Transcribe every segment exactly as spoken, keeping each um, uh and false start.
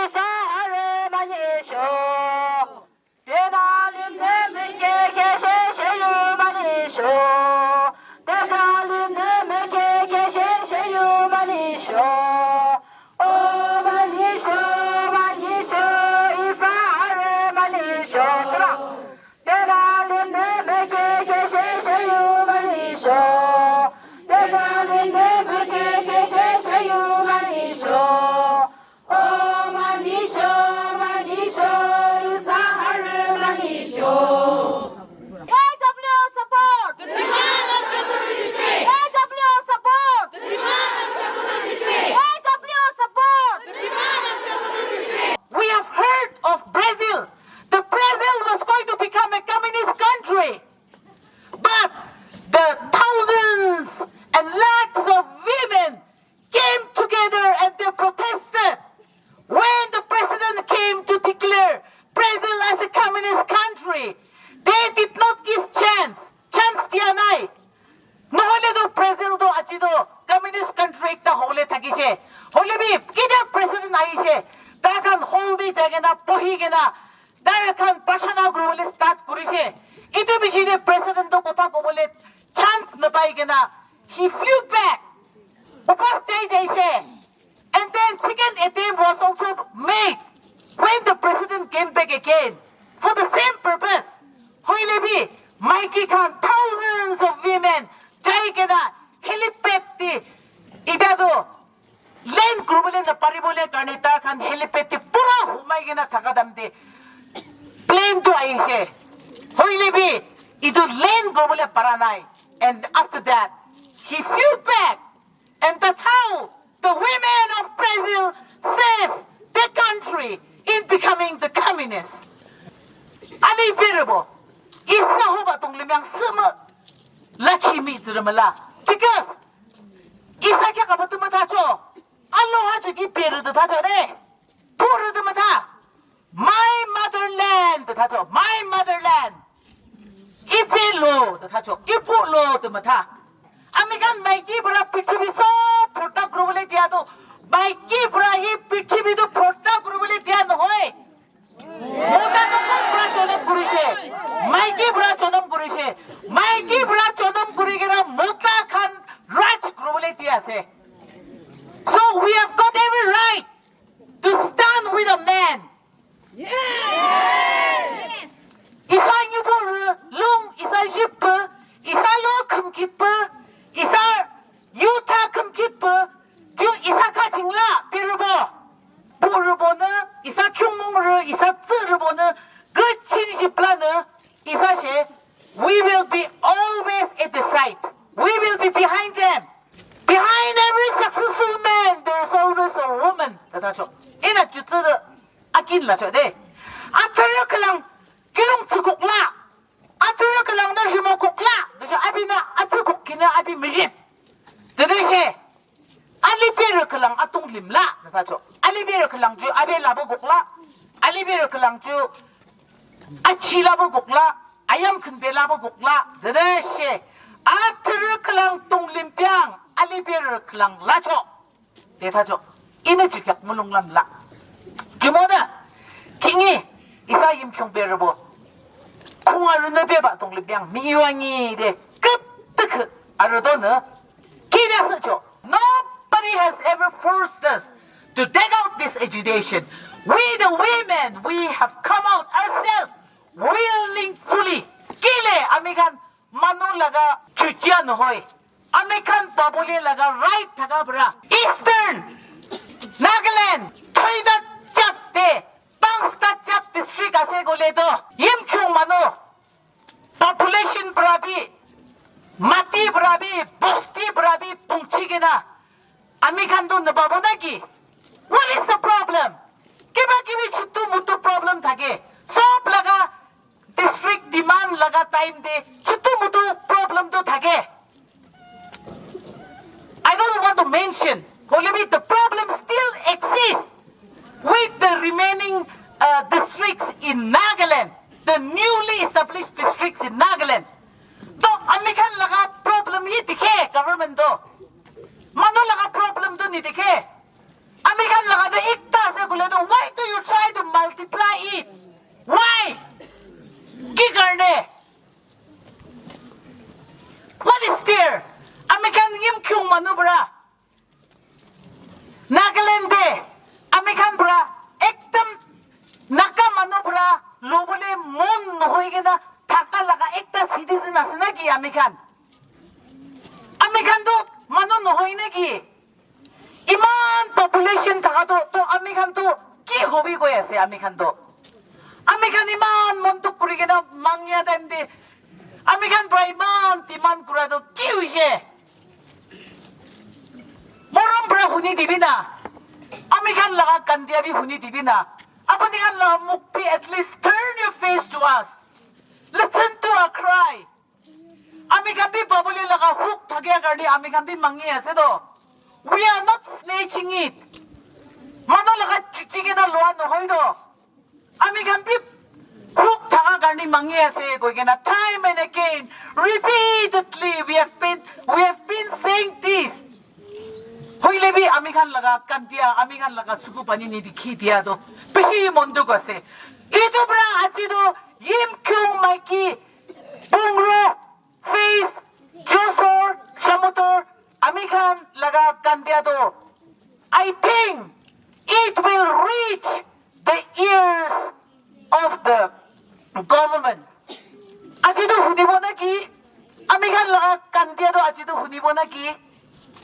Isa harü manisho. Teta limne meke keshe sheyu manisho. Teta limne meke keshe sheyu manisho. O manisho, manisho, isa harü manisho. Sila. Teta limne meke keshe sheyu manisho. Teta limne meke keshe sheyu manisho. O manisho, manisho, isa harü manisho. K W support. The demand of Chonburi District. K W support. The demand of Chonburi District. K W support. The demand of Chonburi District. We have heard of Brazil. The Brazil was going to become a communist country. But the thousands and lakhs of women came together and they protested. When the president came to declare Brazil as a communist country, they did not give chance. Chance dia nai. Nohoile to Brazil to aji to communist country ekta hobole thakishe. Hoilebi, ketia president ahishe, taikhan hall te jai kena, bohi kena, taikhan prarthana kuribole start kurishe. Etu bishi te president to kotha kobole chance napai kena, he flew back. Wapas jai jaishe. And then second attempt was also made when the president came back again for the same purpose. Hoilebi, maiki khan, thousands of women jai kena helipad te, ita to land kuribole naparibole karne taikhan helipad te pura humai kena thaka time te plane to ahishe. Hoilebi, etu land kuribole para nai. And after that, he flew back. And that's how the women of Brazil saved the country in becoming the communist. Aliberübo, isa hoba tonglim yang seme lachi mihtsürü müla. Because isa kheak aba tümü thacho, alo ha cheki berü de thacho de, borü tümü tha. My motherland de thacho, my motherland. Ibe lo de thacho, ibu lo de mütha. Ami khan maiki pura prithibi sob bhorta kuribole dia to, maiki pura hi prithibi to bhorta kuribole dia nohoi. Mota to kon pura jonom kurishe, maiki pura jonom kurishe, maiki pura jonom kuri kena mota khan raj kuribole di ase. So we have got every right to stand with a man. Yes! Isa nyuburü lung, isa jipü, isa lo khümkhitpü, isa yuta khümkhitpü, ju isa kachingla, berübo. Borübonü, isa khiungmungrü, isa tsührübonü, gü ching jiplanü, isa she, we will be always at the side. We will be behind them. Behind every successful man, there is always a woman. Tata cho. Ina jutsü de akin la cho de. Atürü khülang kilung tsükokla. Atürü khülang na jimokokla. Tata cho abi na atsükok kina abi müjip. Tata she. Aliberü khülang atunglim la. Tata cho. Aliberü khülang ju abi la bokokla. Aliberü khülang ju achi la bokokla. Ayam khünbe la bokokla, tütüshe, atürü khülang tunglim piang, aliberü khülang lacho. Tüthacho, inü ju kheak mulonglam la. Jumonü, kingi, isa Yimkhiung berübo. Khungarünü bebah tunglim piang, miwangi de, kütükü, arüdonü, kidasücho. Nobody has ever forced us to take out this agitation. We, the women, we have come out ourselves. Willingfully, kile ami khan manu laga juja nohoi, ami khan pabole laga right thaka para. Eastern Nagaland, thoita jat te, pansta jat district ase koile to, Yimkhiung manu, population para bi, mati para bi, bosti para bi pungchi kena, ami khan to napabo naki? What is the problem? Kiba kibi chutu mutu problem thake. Sob laga district demand laga time te chutu mutu problem to thake. I don't want to mention, hoilebi the problem still exists with the remaining, uh, districts in Nagaland, the newly established districts in Nagaland. To ami khan laga problem hi dikhe government to. Manu laga problem to nidikhe. Amikhan laga tu ekta ase koile tu, why do you try to multiply it? Why? Ki karne? What is there? Amikhan Yimkhiung manu para, Nagaland te amikhan para ekdom Naga manu para lobole mon nohoi kena thaka laga ekta citizen ase naki amikhan? Amikhan tu manu nohoi naki? Iman population thaka tu, to amikhan tu ki hobi koi ase amikhan tu? Amikhan iman mon dukh kuri kena mangya time te amikhan para iman demand kura tu ki hoise? Morom para huni dibi na. Amikhan laga kandia bi huni dibi na. Apuni khan laga muk bi at least turn your face to us. Listen to our cry. Amikhan bi pabole laga huk thakia karne amikhan bi mangi ase to. We are not snatching it. Manu laga chuchi kena loa nohoi to. Amikhan bi huk thaka karne mangi ase koi kena time and again, repeatedly we have been, we have been saying this. Hoile bi amikhan laga kandia, amikhan laga suku pani nidikhi dia to bishi mon dukh ase. Etu para aji to Yimkhiung maiki, Pungro, Phase, Josor, Shamator, amikhan laga kandia to, I think it will reach the ears of the government. Aji to hunibo naki? Amikhan laga kandia to aji to hunibo naki?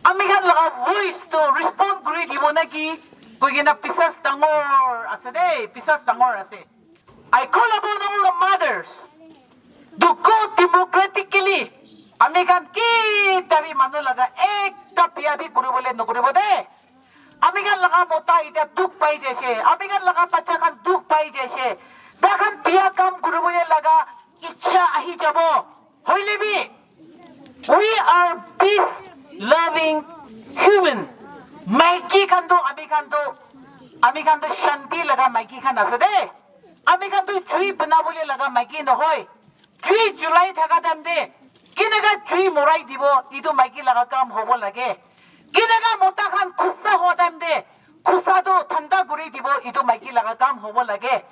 Amikhan laga voice to respond kuri dibo naki? Koi kena bisas dangor ase de, bisas dangor ase. I call upon all the mothers to go democratically. Amikhan kita bi manu laga ekta bia bi kuribole nokuribo de. Amikhan laga mota etiya dukh pai jaise. Amikhan laga bacha khan dukh pai jaise. Takhan bia kam kuribole laga ichha ahi jabo. Hoile bi, we are peace loving human. Maiki khan to, amikhan to, amikhan to shanti laga maiki khan ase de. Amikhan to jui banabole laga maiki nohoi. Jui julai thaka time te keneka jui morai dibo, etu maiki laga kam hobo lage. Keneka mota khan khusa hoa time te khusa to thanda kuri dibo, etu maiki laga kam hobo lage.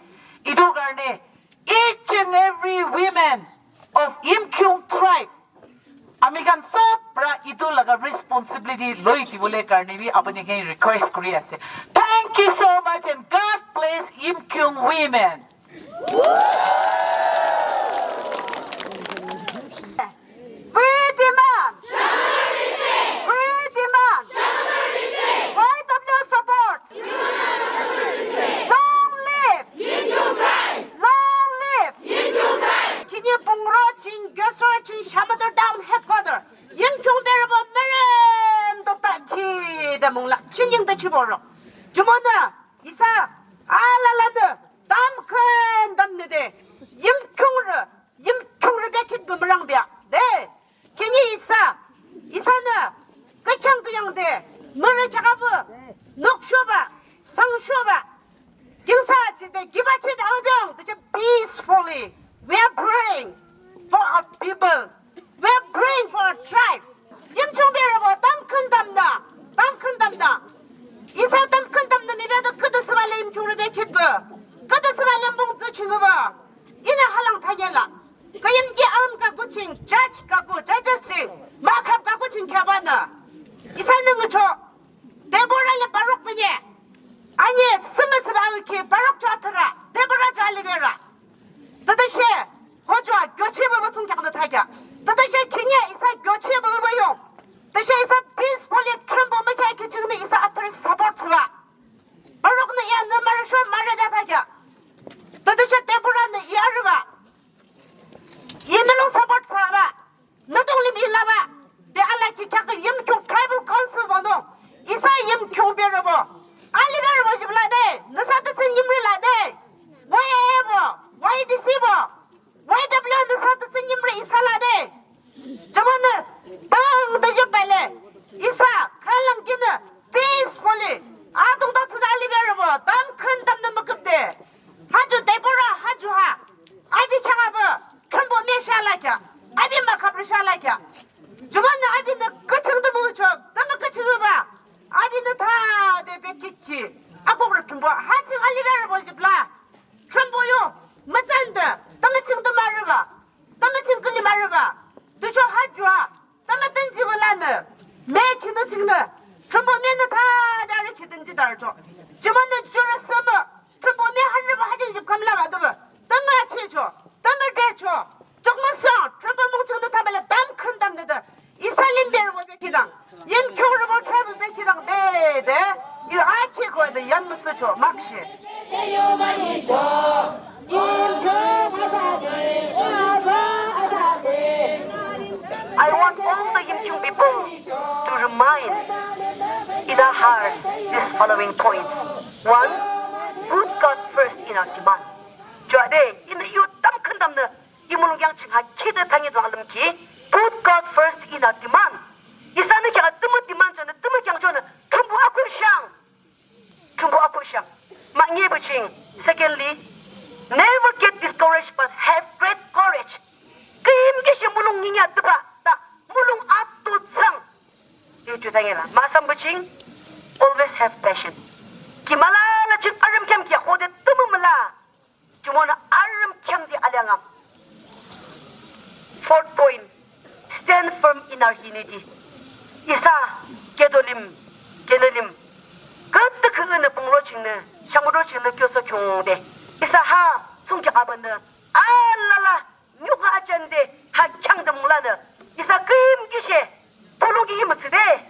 Etu karne each and every women of Yimkhiung tribe, amikhan sob para etu laga responsibility loi dibole karne bi apuni ke request kuri ase. Thank you so much and God bless Yimkhiung women. We demand! We demand! Y W support! Long live! Long live! Khihni Pungro ching, Gyosor ching, Shamator town headquarter, Yimkhiung berübo merem dokta khide mungla, ching ying de chiboro. Jumonü, isa, alala de, tamkhün tamnüde, Yimkhiungrü, Yimkhiungrü bekhitpü mürang bea de. Khihni isa, isanü, küchang küyangde, mürü kheaküpü, nokshoba, sangshoba, kingsa chide, kiba chide, abiang, de peacefully. We are praying for our people. We are praying for our tribe. Yimkhiung berübo tamkhün tamnü, tamkhün tamnü. Isa tamkhün tamnü mibado küde sübale Yimkhiungrü bekhitpü, küde sübale mungtsü chingüpü. Inü halang thanyela. Küyimki arm kaku ching, judge kaku, judges ching, mahkhap kaku ching kheabanü. Isanü ngücho. Deborah le Barak binye. Anye, sümüsüba awikhi, Barak ju athrürü, Deborah ju aliberü. Tütüshe, hoju a kyochibaba thsungkheaknü thakheah. Tütüshe khihni isa kyochibaba yung. Tüshe isa peacefully thrünpuh mükheahkhi chingnü isa athrürü support thsübah. Baraknü iyanü marüsho marüde thakheah. Tütüshe Deborah nü i arübah. Inü lung support thsübah. Nü dunglim ilabah. De alakhi kheakü Yimkhiung Tribal Council bonung. Isa Yimkhiung berübo, aliberübo jibla de, nüsa tütsü nimri la de. Y A A bo, Y D C bo, Y W nüsa tütsü nimri isa la de. Jumonü, tang de jibale. Isa, khülang kinü, peacefully. Adungto thsüde aliberübo, tamkhün tamnü müküpde. Haju Deborah, haju ha. Abi kheaküpü, thrünpuh me shalakheah. Abi mahkhap rü shalakheah. Jumonü abinü küching tümücho, tümü küchingba. Abinü thade bekhikhi. Akokre Thrünpuh ha ching aliberübo jihpü la. Thrünpuh yo mütsande. Tümü ching tümü arübah. Tümü ching külim arübah. Tüsho ha ju a. Tümü dünjibo lanü. Mekhi nü chingnü. Thrünpuh menü thade arükhi dünjidarücho. Jumonü jurü sümü. Thrünpuh me hanrübo ha jing jihpü kamla ba tübü. Tümü achihcho. Tümü decho. Jokmüsho. Thrünpuh mung chingnü thabale tamkhüntamnüde. Isa limberübo bekhidang. Yimkhiungrübo tribal bekhidang de de. Yu akhikode yanmüsücho makshe. I want all the Yimkhiung people to remind in our hearts these following points. One, put God first in our demand. Jua de, inü yu tamkhüntamnü, I mulong kheak ching ha khide thani dang lümkhi, put God first in our demand. Isanü kheak tümü demand chonü, tümü kheak chonü, Thrünpuh akhuhshang. Thrünpuh akhuhshang. Mahne pü ching. Secondly, never get discouraged but have great courage. Küyimkishe mulong nyinya tübah, ta mulong atutsang. Yu ju thani la. Mahsam pü ching, always have passion. Ki müla la ching arüm kheam ki hode tümü müla. Jumonü arüm kheamde aliangam. Fourth point, stand firm in our unity. Isa, keto lim, kenü lim. Küdükhüh inü pungro chingnü, shangro chingnü kyoso khiungde. Isa ha, sungkheak abanü, alala, nyuka achande, ha kheangde munglanü. Isa küyimkishe, tolongki yimütsüde.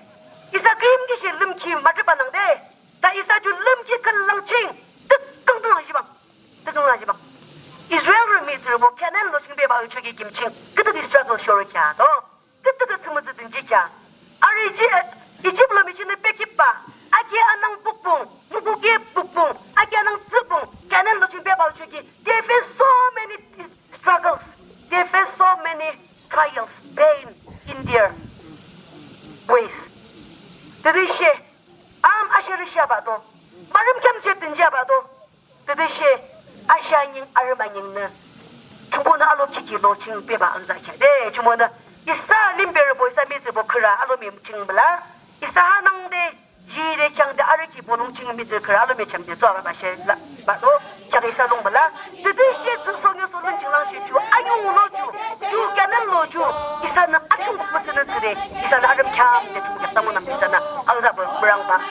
Isa küyimkishe lümkhi matribanangde. Ta isa ju lümkhi khülang ching, tükang tülang jibang. Tükang tülang jibang. Israelrü mihtsürübo Kanan lo ching bebah achoki kim ching, küdükhüh struggle shorü kheah to. Küdükhüh thsümütsü dünji kheah. Arü Iji-, Ijip lomi chingnü bekhiba. Ake anang bukbung, mukuke bukbung, ake anang tsübung, Kanan lo ching bebah achoki. They face so many struggles. They face so many trials, pain in their ways. Tütüshe, am asherishia bato. Marüm kheamshe dünjia bato. Tütüshe, ashe aning, arüm aningnü. Thrünpuhnü alo kiki lo ching bebah angza kheah. De, jumonü. Isa limberübo, isa mihtsürübo khürü alo mi ching müla. Isa hanangde. Jide kheangde arü ki bolung ching mihtsürü khürü alomi changde tsüa ba she la, bato, kheak isa lung müla. Tütüshe tsüsong yo solun ching lang she ju, ayung lo ju, ju Kanan lo ju, isanü ayung buk mütsünü tsüde, isanü arüm kheamde ju kheak tamungnü isanü, angza ba mürang ba.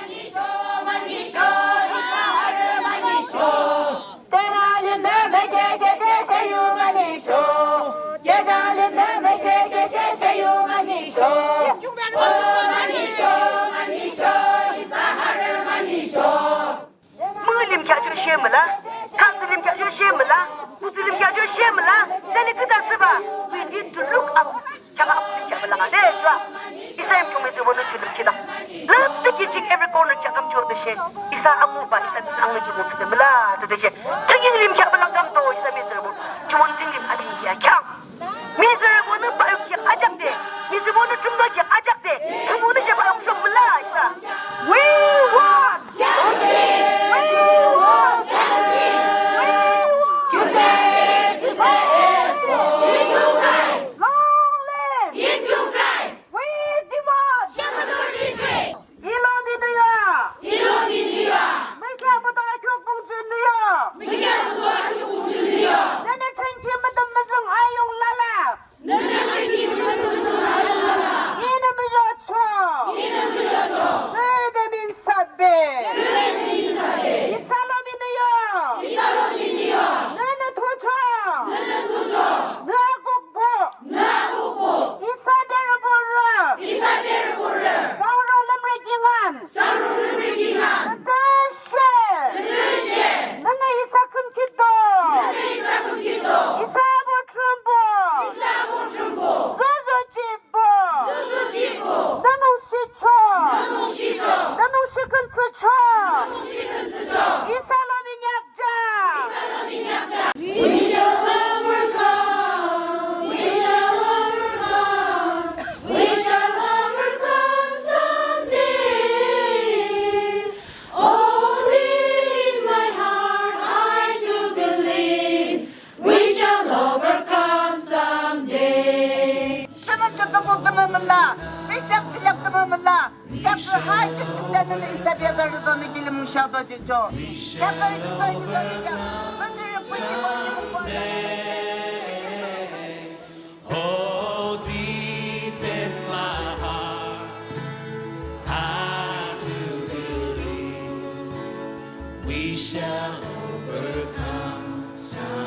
Müngüh lim kheahchoh she müla, khaktsü lim kheahchoh she müla, kutsü lim kheahchoh she müla, tüle küdah thsüba, we need to look up. Kheak apu kheak müla ngade jua. Isa Yimkhiung mihtsürübonü ju lümkhitang. Lümdükhi ching every corner kheak kamchoh tüshe. Isa anguba, isa tüshe anguki mung thsüde müla tütüshe. Thüning lim kheak müla kamto isa mihtsürübo. Jumonü thüning lim api kheak kheak. Mihtsürübonü bayu kheak ajakde. Mihtsürübonü tümdo kheak ajakde. Tümüde she bayu shong müla isa. We want justice! We want justice! We want justice! Justice! Justice! Long live! Yimkhiung tribe! We demand! Shamator district! Ilomi nüya! Ilomi nüya! Mükheahbah tha kheak pungji nüya! Mükheahbah tha kheak pungji nüya! Nünü thrünkhi mütüm müzüng ayung lala! Nünü thrünkhi mütüm müzüng ayung lala! Inü müyocho! Inü müyocho! Nü de mihtsürü be! Nü de mihtsürü be! Isa lomi nüya! Isa lomi nüya! Nünü thucho! Nünü thucho! Nü akukbo! Nü akukbo! Isa berübo rü! Isa berübo rü! Sangrung limro kingaün! Sangrung limro kingaün! Tütüshe! Tütüshe! Nünü isa khümkhitdo! Nünü isa khümkhitdo! Isa abo Thrünpuh! Isa abo Thrünpuh! Zuzu jihbo! Zuzu jihbo! Nü mungshichoh! Nü mungshichoh! Nü mungshi khün thsüchoh! Nü mungshi khün thsüchoh! Isa lomi neak ja! Isa lomi neak ja! We shall overcome! We shall overcome! We shall overcome someday! Oh, deep in my heart, I do believe we shall overcome someday. Thsümütsü tümü tümü müla, tüshe thilak tümü müla. Chapter high to the isa beta to the kilim shadow to jo. Chapter is going to the Oh, deep in my heart, I do believe we shall overcome someday.